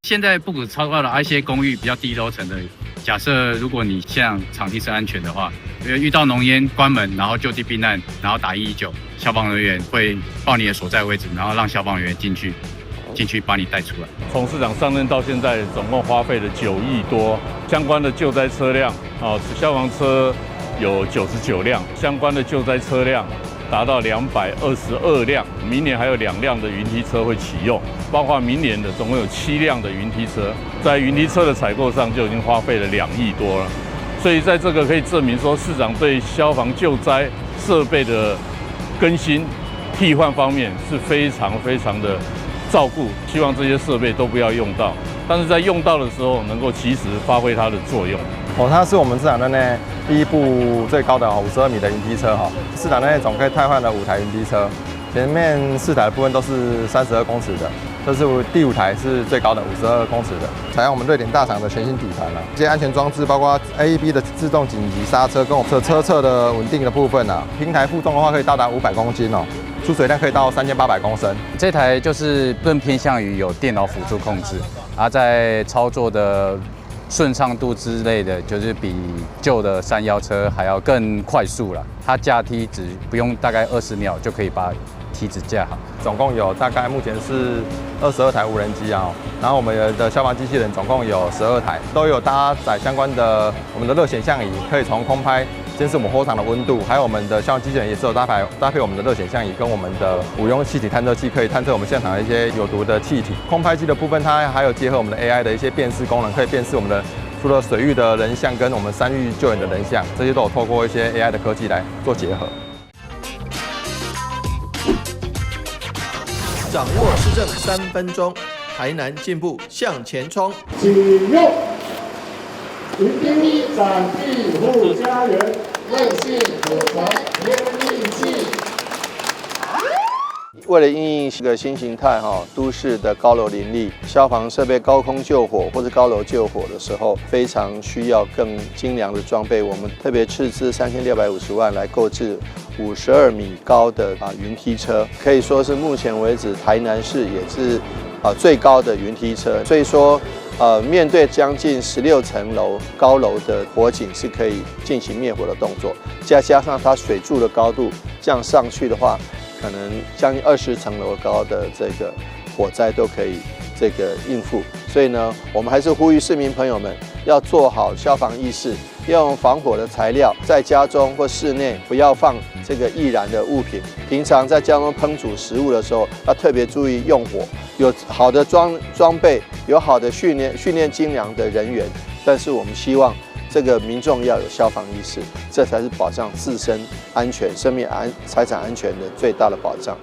現在不止超高了，一些公寓比較低樓層的，假設如果你現場地是安全的話，遇到濃煙關門，然後就地避難，然後打119，消防人員會報你的所在位置，然後讓消防員進去把你帶出來。從市長上任到現在，總共花費了9億多，相關的救災車輛啊，消防車有99輛，相關的救災車輛達到222輛，明年還有2輛的雲梯車會啟用，包括明年的總共有7輛的雲梯車，在雲梯車的採購上就已經花費了2億多了，所以在這個可以證明說，市長對消防救災設備的更新替換方面是非常非常的照顧，希望這些設備都不要用到，但是在用到的時候能夠及時發揮它的作用。哦，它是我們市場內第一部最高的52米的雲梯車哈。市場內總共汰換了5台雲梯車，前面4台的部分都是32公尺的，這是第五台是最高的52公尺的，採用我們瑞典大廠的全新底盤了。這些安全裝置包括 AEB 的自動緊急剎車跟我們車側的穩定的部分啊，平台負重的話可以到達500公斤哦。出水量可以到3800公升。這台就是更偏向於有電腦輔助控制，而在操作的順暢度之類的，就是比舊的山腰車還要更快速了。它架梯子不用大概20秒就可以把梯子架好。總共有大概目前是22台無人機啊，然後我們的消防機器人總共有12台，都有搭載相關的我們的熱顯像儀，可以從空拍監視我們火場的溫度，還有我們的消防機器人也是有搭配我們的熱顯像儀跟我們的五用氣體探測器，可以探測我們現場的一些有毒的氣體。空拍機的部分，它還有結合我們的 AI 的一些辨識功能，可以辨識我們的除了水域的人像跟我們山域救援的人像，這些都有透過一些 AI 的科技來做結合。掌握市政3分鐘，台南進步向前衝。啟用雲梯展庇護家園，韌性火團天利器。為了因應一個新形態哈，都市的高樓林立，消防設備高空救火或者高樓救火的時候，非常需要更精良的裝備。我們特別斥資3650萬來購置52米高的雲梯車，可以說是目前為止台南市也是最高的雲梯車。所以說，面對將近16層樓高樓的火警，是可以進行滅火的動作。再加上它水柱的高度這樣上去的話，可能將近20層樓高的這個火災都可以這個應付。所以呢，我們還是呼籲市民朋友們要做好消防意識，要用防火的材料，在家中或室內不要放這個易燃的物品。平常在家中烹煮食物的時候，要特別注意用火。有好的裝備，有好的訓練精良的人員，但是我們希望這個民眾要有消防意識，這才是保障自身安全、生命安、財產安全的最大的保障。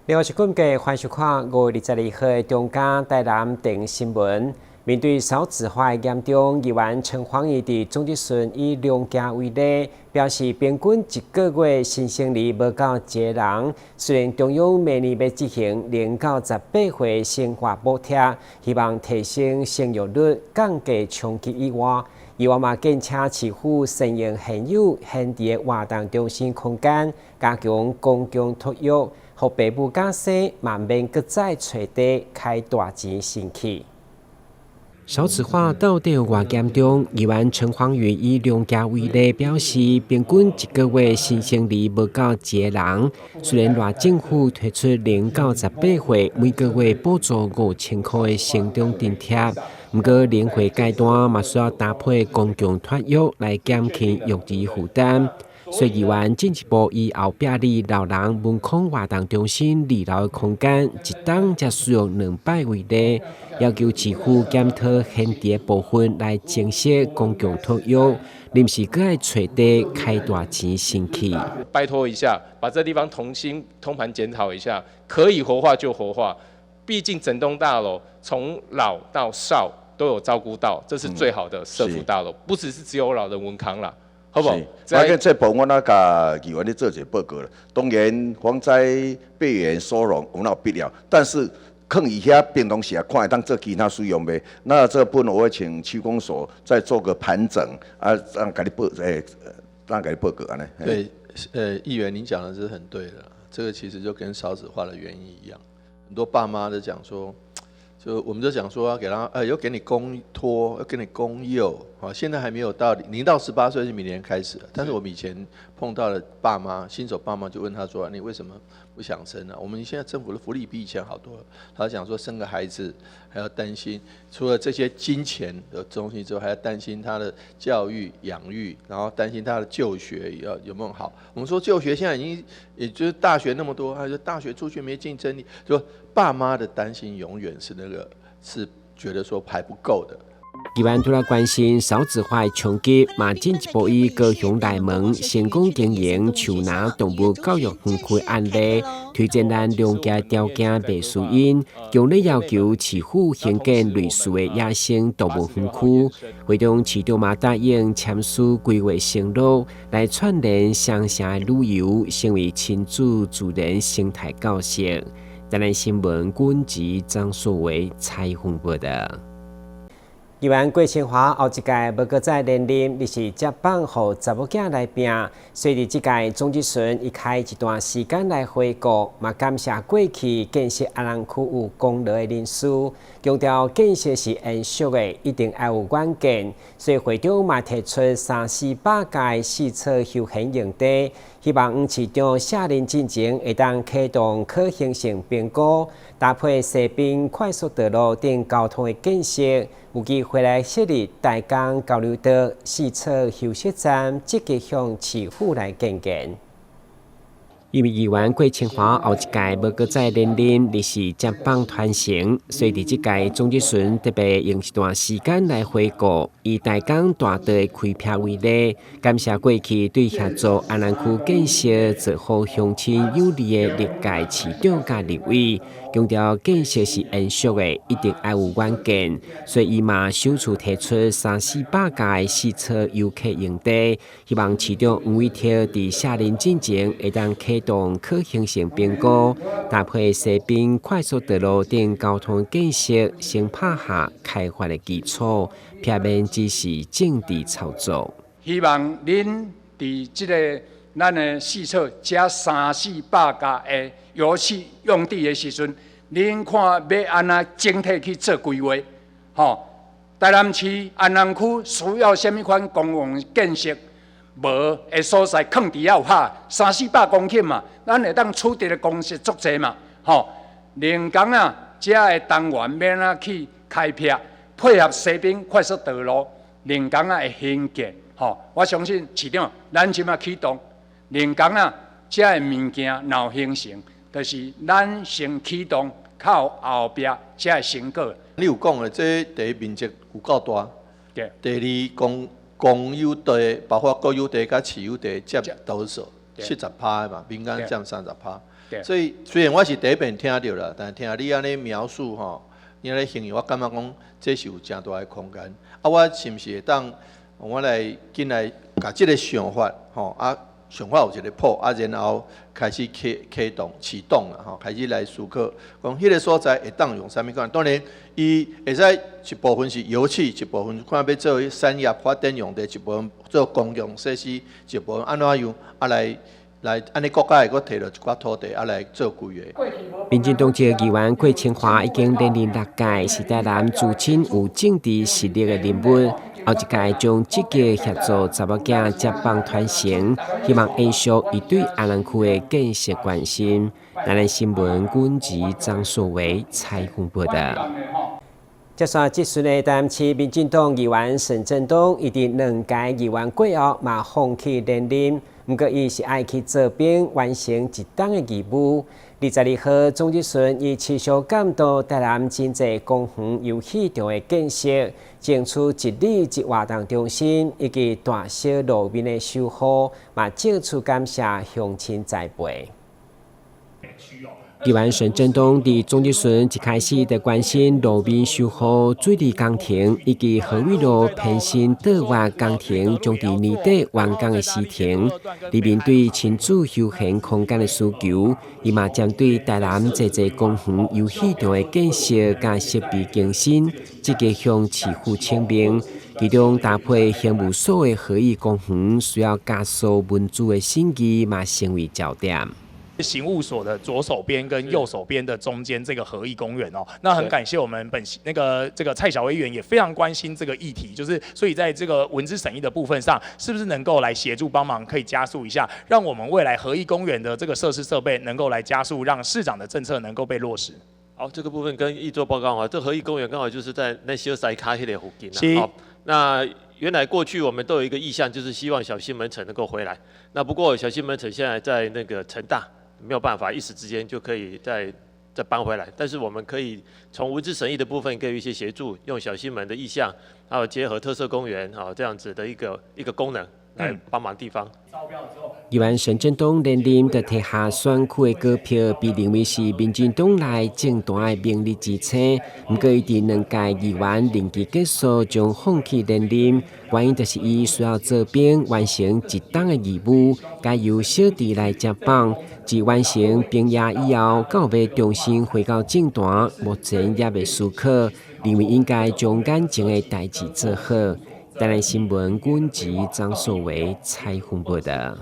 另外是今季歡迎收看5月22號的中嘉台南電新聞。面對少子化的嚴重，議員陳芳語佇總質詢以量價為例，表示平均一個月新生兒無夠一個人。雖然中央明年欲執行0到18歲生活補貼，希望提升生育率，降低衝擊以外，議員嘛建請市府善用現有閒置的活動中心空間，加強公共托育，予爸母假生嘛毋免閣再揣地開大錢生氣。少子化到底有偌嚴重？議員陳芳語以量價為例，表示平均一個月新生兒無夠一個人。雖然賴政府推出0到18歲每個月補助5000塊的成長津貼，毋過零歲階段嘛需要搭配公共托育來減輕育兒負擔。所以議員進一步以後壁里老人文康活動中心二樓的空間，一冬才使用2擺為例，要求市府檢討閒置的部分來增設公共托育，臨時閣愛揣地開大錢生氣。拜託一下，把這地方重新通盤檢討一下，可以活化就活化，畢竟整棟大樓從老到少都有照顧到，這是最好的社福大樓，不只是只有老人文康啦。好無？我跟這部分我共議員咧做一個報告啦。當然，防災備援收容有那必要，但是囥佇遐平常時啊，看會當做其他使用袂？那這部分我會請區公所再做個盤整，啊，讓共你報，讓共你報告按呢。對，議員，您講的是很對的，這個其實就跟少子化的原因一樣，很多爸媽都講說，就我們就講說要給他，要給你公托，要給你公幼，啊，現在還沒有到0到18歲是明年開始，但是我們以前碰到的爸媽，新手爸媽就問他說，你為什麼不想生呢？我們現在政府的福利比以前好多了。他講說生個孩子還要擔心，除了這些金錢的東西之外，還要擔心他的教育養育，然後擔心他的就學要有沒有好。我們說就學現在已經，也就是大學那麼多，他說大學出去沒競爭力，就爸媽的擔心永遠是那個是覺得說還不夠的。議員除了關心少子化的衝擊，嘛進一步以高雄內門成功經營樹林動物教育園區案例，推薦咱龍家條件袂輸𪜶，強烈要求市府興建類似的野生動物園區。會中市長嘛答應簽署規劃承諾，來串聯雙城的旅遊，成為親子自然生態教室。台南新聞軍籍張碩偉採訪報道。議員郭清華後一屆無閣再連任，而是接棒予查某囝來拼。所以佇這屆總質詢，伊開一段時間來回顧，嘛感謝過去建設安南區有功勞的人士，強調建設是延續的，一定愛有遠見。所以會長嘛提出三四百個四處休閒用地，希望黃市長卸任進前會當啟動可行性評估，搭配西濱快速道路等交通的建設，有機會來設立大江交流道四處休息站，積極向市府來建言。因為議員郭清華後一屆無閣再連任，而是接棒傳承，所以佇這屆總質詢特別用一段時間來回顧，以大江大道的開闢為例，感謝過去對協助安南區建設做好鄉親有利的歷屆市長佮立委，強調建設是延續的，一定愛有遠見，所以伊嘛首次提出三四百個四處遊客用地，希望市長黃偉哲佇卸任進前會當啟動可行性評估，搭配西濱快速道路等交通建設，先拍下開發的基礎，避免只是政治操作。希望恁佇這个咱的四處遮三四百甲的遊憩用地的時陣，恁看欲按怎整體去做規劃，吼？台南市安南區需要啥物款公共建設？無的所在，囥佇遐有哈三四百公頃嘛，咱會當取得的公設足濟嘛，吼。龍工啊，遮的單元欲按怎去開闢，配合西濱快速道路，龍工啊會興建，吼。我相信市長，咱這馬啟動龍工啊，遮的物件若有形成，就是咱先啟動，較有後壁遮的成果。你有講的，這第一面積有夠大，第二公有地，包括國有地佮市有地佔多少？70%嘛，民間佔30%。所以雖然我是第一遍聽著啦，但是聽你按呢描述吼，你按呢形容，我感覺講這是有誠大的空間。啊，我是毋是會當我來進來共這个想法吼啊？想法有一個譜啊，然後開始啟啟動啟動啦吼，開始來思考，講彼个所在會當用啥物款？當然，伊會使一部分是遊憩，一部分看欲做產業發展用地，一部分做公共設施，一部分按怎樣啊來來按呢國家會閣提著一寡土地啊來做規劃。民進黨籍議員郭清華已經連任六屆，是台南資深有政治實力的人物。後一屆將積極協助查某囝接棒傳承，希望延續伊對安南區的建設關心。台南新聞軍籍張碩偉採訪報道。接續質詢的台南市民進黨議員沈振東，伊佇兩屆議員過後嘛放棄連任，毋過伊是愛去做兵，完成一黨的義務。22號總質詢，伊持續監督台南真濟公園遊戲場的建設，爭取一里一活動中心以及大小路面的修護，嘛借此感謝鄉親栽培。議員沈振東佇總質詢一開始就關心路面修護、水利工程以及和美路偏心倒挖工程將佇年底完工的時程。而面對親子休閒空間的需求，伊嘛針對台南濟濟公園遊戲場的建設佮設備更新，積極向市府請命。其中搭配刑務所的和義公園，需要加速文資的審議，嘛成為焦點。刑務所的左手邊跟右手邊的中間這個和義公園哦，那很感謝我們本那個這個蔡小薇議員也非常關心這個議題，就是所以在這個文資審議的部分上，是不是能夠來協助幫忙，可以加速一下，讓我們未來和義公園的這個設施設備能夠來加速，讓市長的政策能夠被落實。好，這個部分跟議做報告啊，這和義公園剛好就是在那小西跤彼个附近啊。好，那原來過去我們都有一個意向，就是希望小西門城能夠回來。那不過小西門城現在在那個成大，沒有辦法一時之間就可以再搬回來，但是我們可以從文資審議的部分給予一些協助，用小西門的意向，還有結合特色公園啊這樣子的一個功能來幫忙地方。議員沈振東連任就提下選區的股票，被認為是民進黨內政壇的明日之星。毋過，伊佇兩屆議員任期結束，將放棄連任，原因就是伊需要做兵完成一黨的義務，改由小弟來接棒。自完成兵役以後，到欲重新回到政壇，目前猶未思考，認為應該將眼前的代誌做好。台南新聞，阮吉張碩維採訪報導。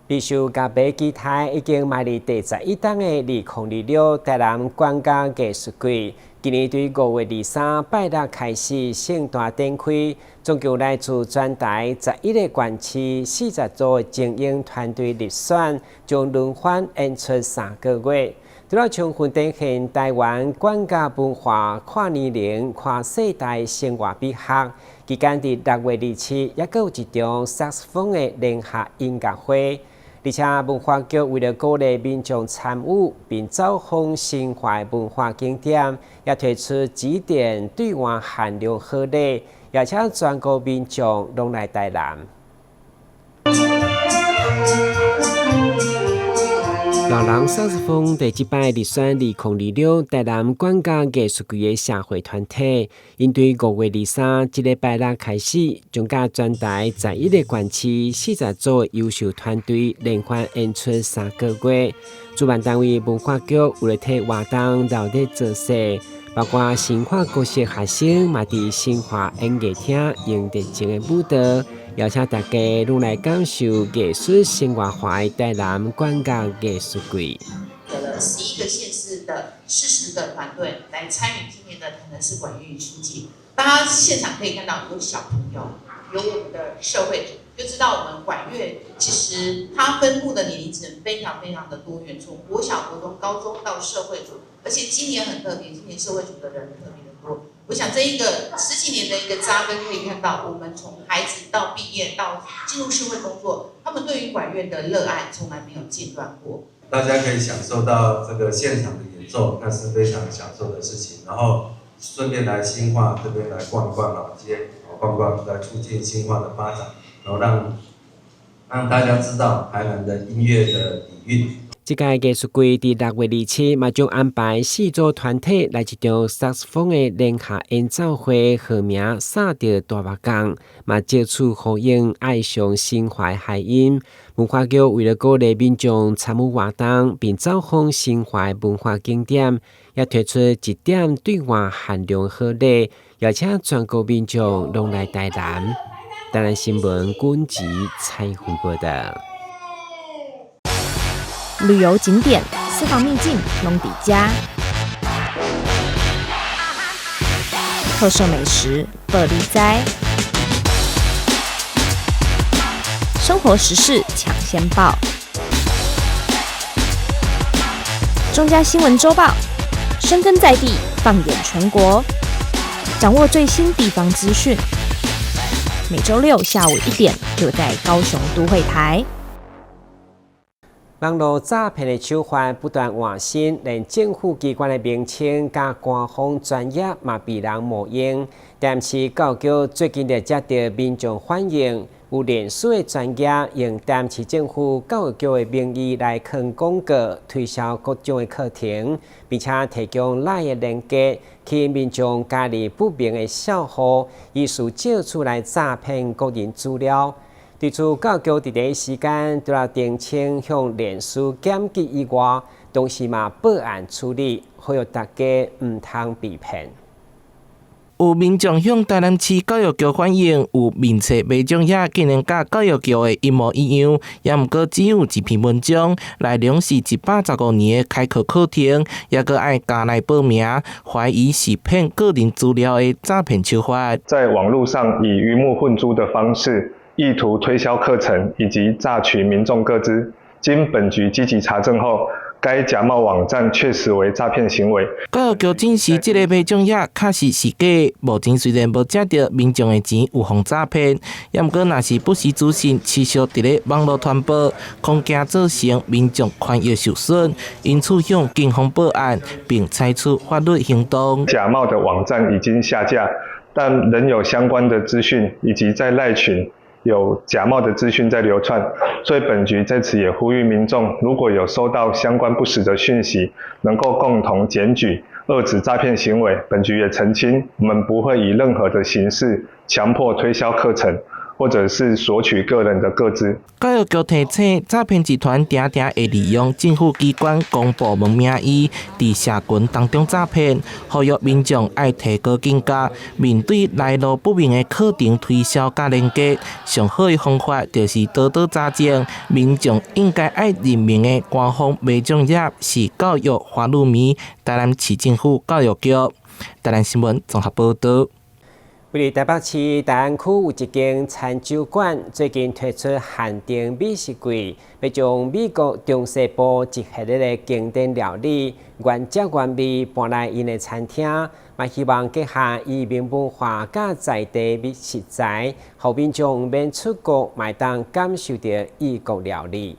備受甲馬基台已經邁入第11冬的2026台南管樂藝術季，今年對5月23拜六開始盛大展開，總共來自全台11個縣市40組的精英團隊入選，將輪番演出3個月。除了充分展現台灣管樂文化跨年齡、跨世代生活美學，期間佇6月27，猶閣有一場薩克斯風的聯合音樂會。而且文化局為了鼓勵民眾參與，並走訪新化文化景點，也推出幾點對外限量好禮，邀請全國民眾攏來台南。老人薩克斯風第這擺入選2026台南管樂藝術季的社會團體，𪜶對5月23這禮拜六開始，將佮全台11個縣市40組優秀團隊連番演出3個月。主辦單位文化局為了替活動熱烈造勢，包括新化國小學生嘛，佇新化演藝廳用熱情的舞蹈，邀請大家攏來感受藝術生活化的台南管樂藝術季。了11個縣市的40個團隊來參與今年的台南市管樂藝術季。大家現場可以看到有小朋友，有我們的社會組，就知道我們管樂其實它分布的年齡層非常非常的多元，從國小、國中、高中到社會組，而且今年很特別，今年社會組的人特別的多。我想這一個十幾年的一個紮根，可以看到我們從孩子到畢業到進入社會工作，他們對於管樂的熱愛從來沒有間斷過。大家可以享受到這個現場的演奏，那是非常享受的事情。然後順便來新化這邊來逛逛老街，逛逛來促進新化的發展，然後讓大家知道台南的音樂的底蘊。這屆藝術季佇6月27嘛，將安排四組團體來一場薩克斯風的聯合演奏會，號名《薩著大目港》，嘛藉此呼應愛上新化諧音。文化局為了鼓勵民眾參與活動，並走訪新化文化景點，也推出一點對外限量好禮，邀請全國民眾攏來台南。台南新聞，君子採訪報導。旅遊景點、私房秘境，攏佇遮；特色美食，報你知；生活時事搶先報，中嘉新聞週報，深耕在地，放眼全國，掌握最新地方資訊。每週六下午1點，就在高雄都會台。網路詐騙的手法不斷換新，連政府機關的名稱佮官方專頁嘛被人冒用。台南市教育局最近就接到民眾反映，有臉書的專頁用臺南市政府教育局的名義來囥廣告，推銷各種的課程，並且提供 LINE 的連結，吸引民眾加入不明的帳號，疑似借此來詐騙個人資料。對此，教育局佇第一時間除了澄清向臉書檢舉以外，同時嘛報案處理，呼籲大家毋通被騙。有民眾向臺南市教育局反映，有面冊賣獎頁竟然佮教育局的一模一樣，也毋過只有一篇文章，內容是115年的開課課程，猶閣愛加 LINE 報名，懷疑是騙個人資料的詐騙手法。在網路上以魚目混珠的方式，意圖推銷課程以及詐取民眾個資，經本局積極查證後，該假冒網站確實為詐騙行為。教育局證實，這個賣獎頁確實是假，目前雖然無接著民眾的錢有予詐騙，也毋過若是不實資訊持續佇咧網路傳播，恐驚造成民眾權益受損，因此向警方報案，並採取法律行動。假冒的網站已經下架，但仍有相關的資訊以及在 LINE 群有假冒的資訊在流竄，所以本局在此也呼籲民眾，如果有收到相關不實的訊息，能夠共同檢舉，遏止詐騙行為。本局也澄清，我們不會以任何的形式強迫推銷課程，或者是索取個人的個資。教育局提醒，詐騙集團定定會利用政府機關公部門名義，佇社群當中詐騙，呼籲民眾愛提高警覺，面對來路不明的課程推銷佮連結，上好的方法就是多多查證。民眾應該愛認明的官方賣獎頁是教育花露米，臺南市政府教育局。臺南新聞綜合報導。位佇臺北市大安區有一間餐酒館，最近推出限定美食櫃，欲將美國中西部一系列的經典料理原汁原味搬來𪜶的餐廳，嘛希望結合移民文化佮在地美食材，予民眾毋免出國，嘛會當感受著異國料理。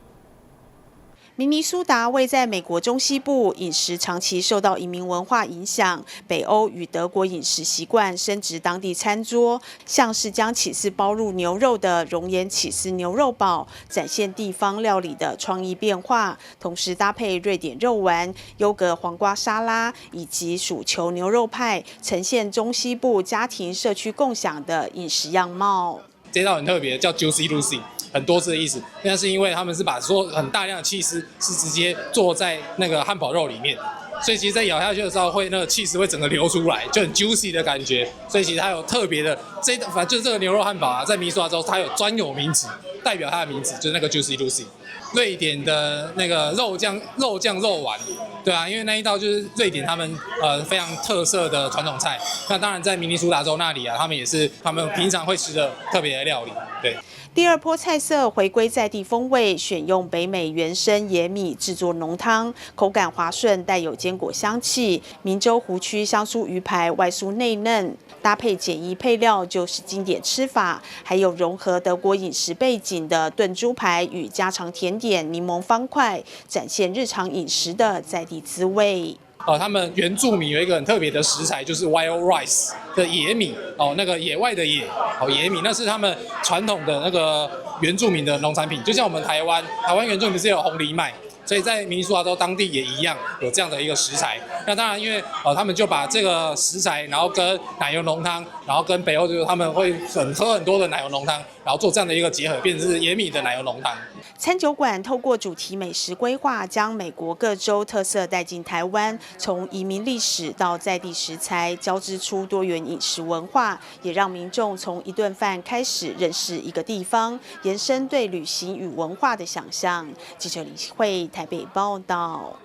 明尼蘇達位在美國中西部，飲食長期受到移民文化影響。北歐與德國飲食習慣深植當地餐桌，像是將起司包入牛肉的熔岩起司牛肉堡，展現地方料理的創意變化。同時搭配瑞典肉丸、優格黃瓜沙拉以及薯球牛肉派，呈現中西部家庭社區共享的飲食樣貌。這道很特別，叫 Juicy Lucy。很多汁的意思，那是因為他們是把所有很大量的起司是直接做在那個漢堡肉裡面，所以其實，在咬下去的時候，會那個起司會整個流出來，就很 juicy 的感覺。所以其實它有特別的，這反正就是這個牛肉漢堡啊，在明尼蘇達州它有專有名詞，代表它的名字，就是那個 Juicy Lucy。瑞典的那個肉醬肉丸，對啊，因為那一道就是瑞典他們非常特色的傳統菜。那當然在明尼蘇達州那裡啊，他們也是他們平常會吃的特別的料理，對。第二波菜色回歸在地風味，選用北美原生野米製作濃湯，口感滑順，帶有堅果香氣。明州湖區香酥魚排外酥內嫩，搭配簡易配料就是經典吃法。還有融合德國飲食背景的燉豬排與家常甜點檸檬方塊，展現日常飲食的在地滋味。他們原住民有一個很特別的食材，就是 wild rice 的野米哦，那個野外的野哦，野米，那是他們傳統的那個原住民的農產品，就像我們台灣，台灣原住民是有紅藜麥，所以在明尼蘇達州當地也一樣有這樣的一個食材。那當然，因為他們就把這個食材，然後跟奶油濃湯，然後跟北歐就是他們會很喝很多的奶油濃湯，然後做這樣的一個結合，變成是野米的奶油濃湯。餐酒館透過主題美食規劃，將美國各州特色帶進台灣，從移民歷史到在地食材，交織出多元飲食文化，也讓民眾從一頓飯開始認識一個地方，延伸對旅行與文化的想象。記者林慧台北報道。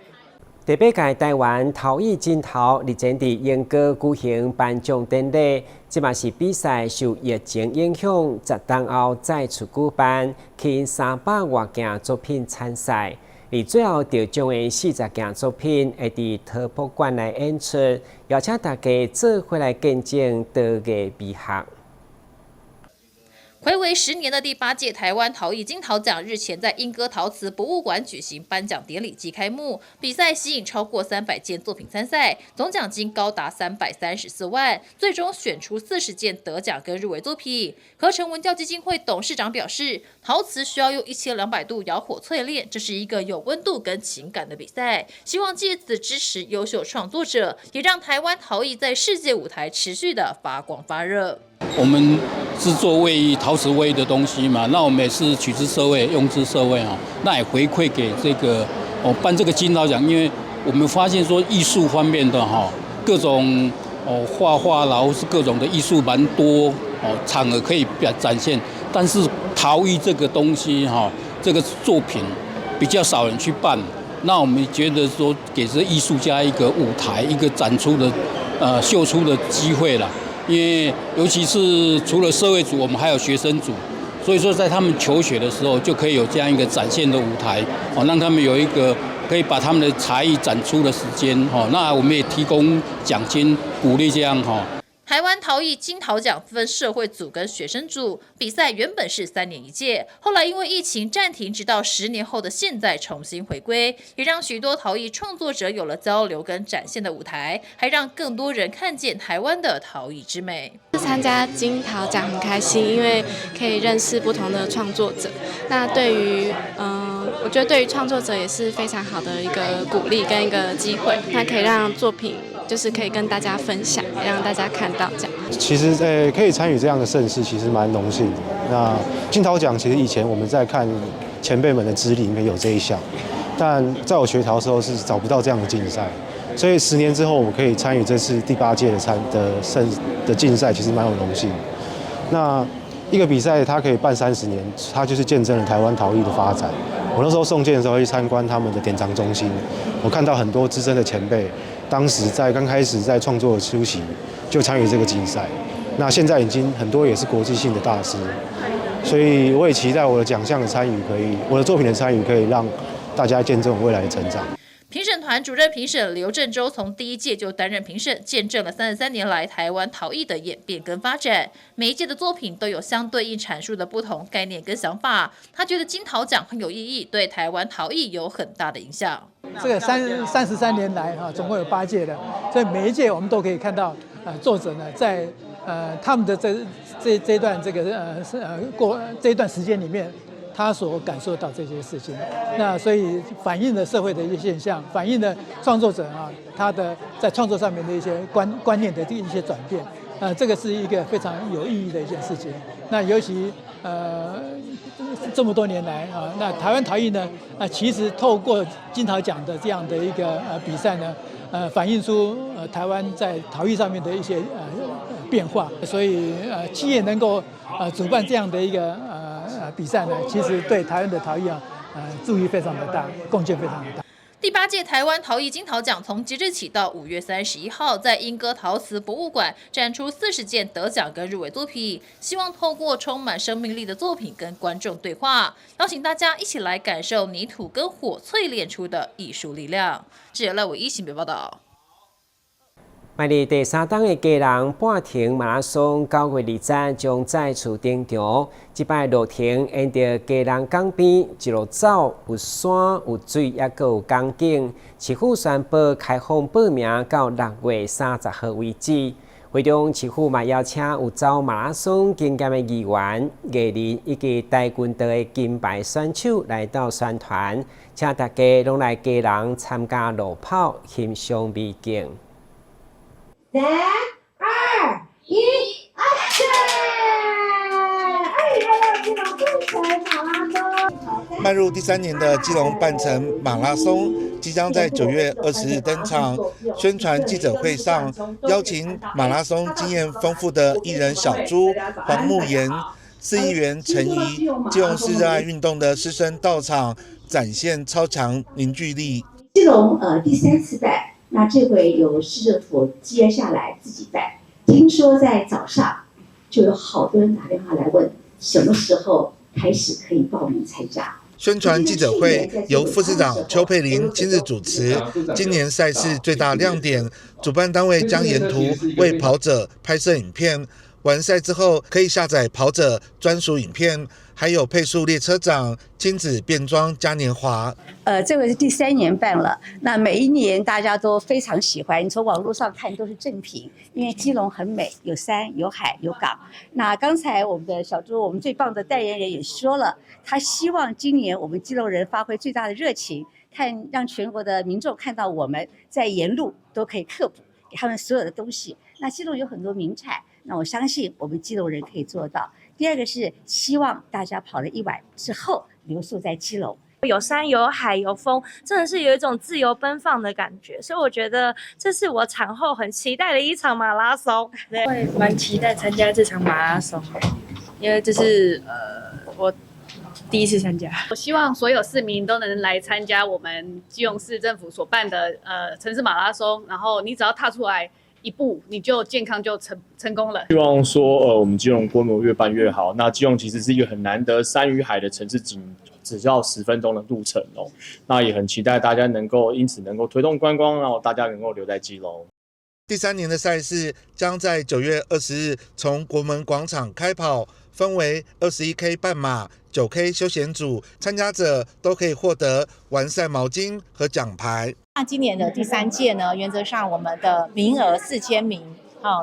第八屆臺灣陶藝競投日前佇英國舉行頒獎典禮，這嘛是比賽受疫情影響，10冬後再次舉辦，吸引300外件作品參賽。而最後得獎的40件作品會佇陶博館來演出，邀請大家做伙來見證陶藝美學。睽違10年的第八屆台灣陶藝金陶獎日前在鶯歌陶瓷博物館舉行頒獎典禮暨開幕，比賽吸引超過300件作品參賽，總獎金高達334萬，最終選出40件得獎跟入圍作品。荷城文教基金會董事長表示，陶瓷需要用1200度窯火淬煉，這是一個有溫度跟情感的比賽，希望借此支持優秀創作者，也讓台灣陶藝在世界舞台持續的發光發熱。我們是做衛浴陶瓷衛浴的東西嘛，那我們也是取之社會，用之社會啊，那也回饋給這個哦辦這個金陶獎，因為我們發現說藝術方面的哈各種哦畫畫然後是各種的藝術蠻多哦場合可以表展現，但是陶藝這個東西哈這個作品比較少人去辦，那我們覺得說給這藝術家一個舞台，一個展出的秀出的機會啦。因為尤其是除了社會組，我們還有學生組，所以說在他們求學的時候，就可以有這樣一個展現的舞台，哦，讓他們有一個可以把他們的才藝展出的時間，哦，那我們也提供獎金鼓勵這樣，哈。台灣陶藝金陶獎分社會組跟學生組，比賽原本是3年一屆，後來因為疫情暫停，直到10年後的現在重新回歸，也讓許多陶藝創作者有了交流跟展現的舞台，還讓更多人看見台灣的陶藝之美。參加金陶獎很開心，因為可以認識不同的創作者。那對於我覺得對於創作者也是非常好的一個鼓勵跟一個機會，那可以讓作品就是可以跟大家分享，讓大家看到這樣。其實，可以參與這樣的盛事，其實蠻榮幸的。那金陶獎其實以前我們在看前輩們的資歷裡面有這一項，但在我學陶的時候是找不到這樣的競賽，所以10年之後我們可以參與這次第八屆的參的盛的競賽，其實蠻有榮幸。那一個比賽它可以辦30年，它就是見證了台灣陶藝的發展。我那時候送件的時候去參觀他們的典藏中心，我看到很多資深的前輩，當時在剛開始在創作的初期就參與這個競賽，那現在已經很多也是國際性的大師，所以我也期待我的獎項的參與可以，我的作品的參與可以讓大家見證我未來的成長。評審團主任評審劉振洲從第一屆就擔任評審，見證了33年來台灣陶藝的演變跟發展。每一屆的作品都有相對應闡述的不同概念跟想法。他覺得金陶獎很有意義，對台灣陶藝有很大的影響。這個33年來哈，總共有8屆了，所以每一屆我們都可以看到，作者呢在他們的這段這個過這一段時間裡面，他所感受到這些事情，那所以反映了社會的一些現象，反映了創作者啊他的在創作上面的一些觀念的一些轉變，這個是一個非常有意義的一件事情。那尤其這麼多年來啊，那台灣陶藝呢，啊其實透過金陶獎的這樣的一個比賽呢，反映出台灣在陶藝上面的一些變化，所以企業能夠主辦這樣的一個比賽呢，其實對台灣的陶藝啊，助益非常的大，貢獻非常的大。第八屆台灣陶藝金陶獎從即日起到5月31號，在鶯歌陶瓷博物館展出40件得獎跟入圍作品，希望透過充滿生命力的作品跟觀眾對話，邀請大家一起來感受泥土跟火淬煉出的藝術力量。記者賴偉一新北報道。邁入第三冬的基隆半程馬拉松9月20將再次登場。這擺路程沿著基隆港邊一路走，有山有水，抑閣有港景。市府宣布開放報名到6月30號為止。會中市府嘛邀請有走馬拉松經驗的議員、藝人以及跆拳道的金牌選手來到宣傳，請大家攏來基隆參加路跑，欣賞美景。三、二、一，Action！2026基隆半程馬拉松。邁入第三年的基隆半程馬拉松即將在9月20日登場。宣傳記者會上，邀請馬拉松經驗豐富的藝人小豬黃沐妍、市議員陳儀、基隆市熱愛運動的師生到場，展現超強凝聚力。基隆第三次辦。那這回由市政府接下來自己辦，聽說在早上就有好多人打電話來問，什麼時候開始可以報名參加。宣傳記者會由副市長邱佩玲親自主持。今年賽事最大亮點，主辦單位將沿途為跑者拍攝影片，完赛之后可以下载跑者专属影片，还有配速列车长亲子变装嘉年华。这个是第3年办了，那每一年大家都非常喜欢。你从网络上看都是正品，因为基隆很美，有山有海有港。那刚才我们的小朱，我们最棒的代言人也说了，他希望今年我们基隆人发挥最大的热情，看让全国的民众看到我们在沿路都可以科普给他们所有的东西。那基隆有很多名产。那我相信我们基隆人可以做到。第二个是希望大家跑了一晚之后留宿在基隆，有山有海有风，真的是有一种自由奔放的感觉。所以我觉得这是我产后很期待的一场马拉松。会蛮期待参加这场马拉松，因为这是我第一次参加。我希望所有市民都能来参加我们基隆市政府所办的城市马拉松，然后你只要踏出来一步，你就健康就成功了。希望说，我们基隆规模越办越好。那基隆其实是一个很难得山与海的城市，仅只要10分钟的路程哦。那也很期待大家能够因此能够推动观光，然后大家能够留在基隆。第3年的赛事将在9月20日从国门广场开跑，分为21K 半马、9K 休闲组，参加者都可以获得完赛毛巾和奖牌。那今年的第3届呢，原则上我们的名额4000名，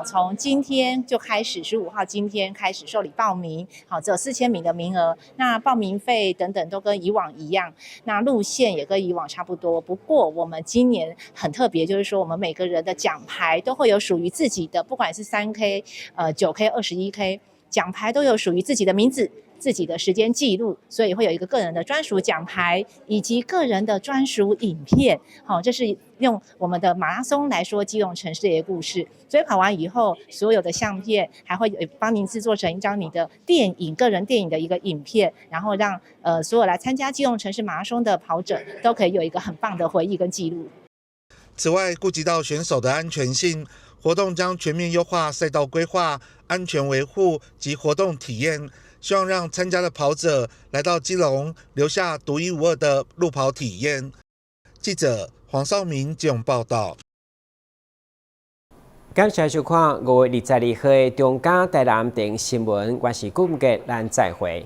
从今天就开始，15号今天开始受理报名，好，只有4000名的名额。那报名费等等都跟以往一样，那路线也跟以往差不多。不过我们今年很特别，就是说我们每个人的奖牌都会有属于自己的，不管是3K、9K、21K，奖牌都有属于自己的名字、自己的时间记录，所以会有一个个人的专属奖牌以及个人的专属影片。好，这是用我们的马拉松来说基隆城市的一个故事。所以跑完以后，所有的相片还会帮您制作成一张你的电影、个人电影的一个影片，然后让所有来参加基隆城市马拉松的跑者都可以有一个很棒的回忆跟记录。此外，顾及到选手的安全性，活动将全面优化赛道规划、安全维护及活动体验。希望让参加的跑者来到基隆，留下独一无二的路跑体验。记者黄少明基隆报道。感谢收看5月22号的中嘉台南电新闻，我是顾文杰，咱再会。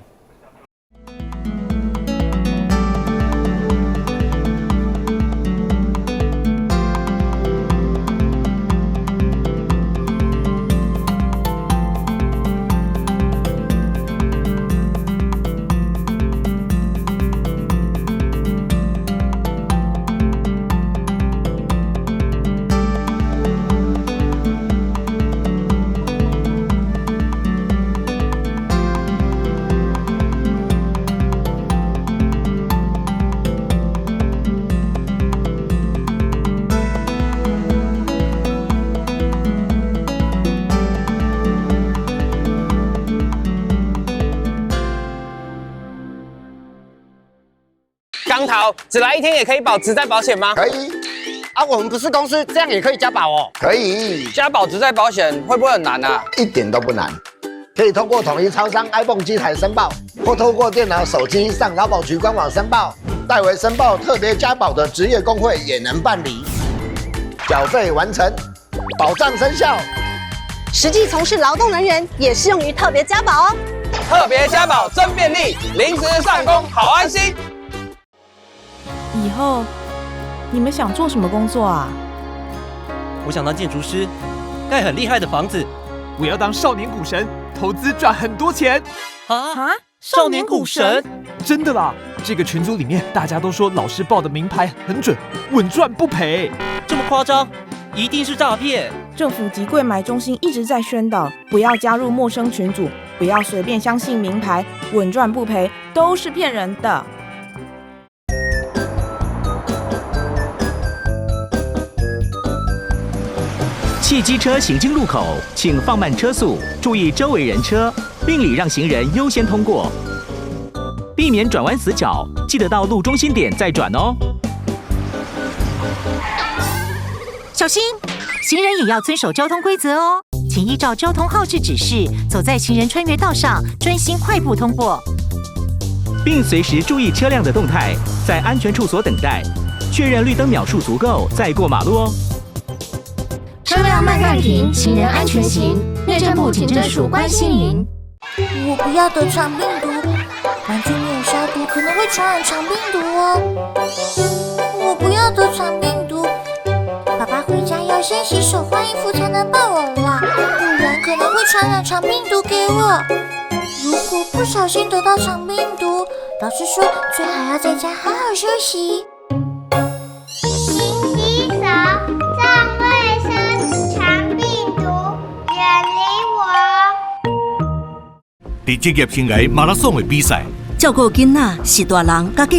只来一天也可以保职灾保险吗？可以。啊，我们不是公司，这样也可以加保哦。可以。加保职灾保险会不会很难啊？一点都不难，可以通过统一超商 iPhone 机台申报，或透过电脑、手机上劳保局官网申报。代为申报特别加保的职业工会也能办理。缴费完成，保障生效。实际从事劳动人员也适用于特别加保哦。特别加保真便利，临时上工好安心。以后你们想做什么工作啊？我想当建筑师，盖很厉害的房子。我要当少年股神，投资赚很多钱。啊！少年股神？真的啦！这个群组里面大家都说老师报的名牌很准，稳赚不赔。这么夸张？一定是诈骗！政府及柜买中心一直在宣导，不要加入陌生群组，不要随便相信名牌，稳赚不赔都是骗人的。汽机车行经路口，请放慢车速，注意周围人车，并礼让行人优先通过，避免转弯死角，记得到路中心点再转哦。小心，行人也要遵守交通规则哦，请依照交通号志指示，走在行人穿越道上，专心快步通过，并随时注意车辆的动态，在安全处所等待，确认绿灯秒数足够再过马路哦。车辆道慢慢停，行人安全行。內政部警政署關心您。我不要得腸病毒，玩具沒有消毒可能會傳染腸病毒哦。我不要得腸病毒，爸爸回家要先洗手換衣服才能抱我啦，不然可能會傳染腸病毒給我。如果不小心得到腸病毒，老師說最好要在家好好休息。勤洗手，重衛生，腸病毒遠離我。佇職業生涯馬拉松的比賽，照顧囡仔是大人佮繼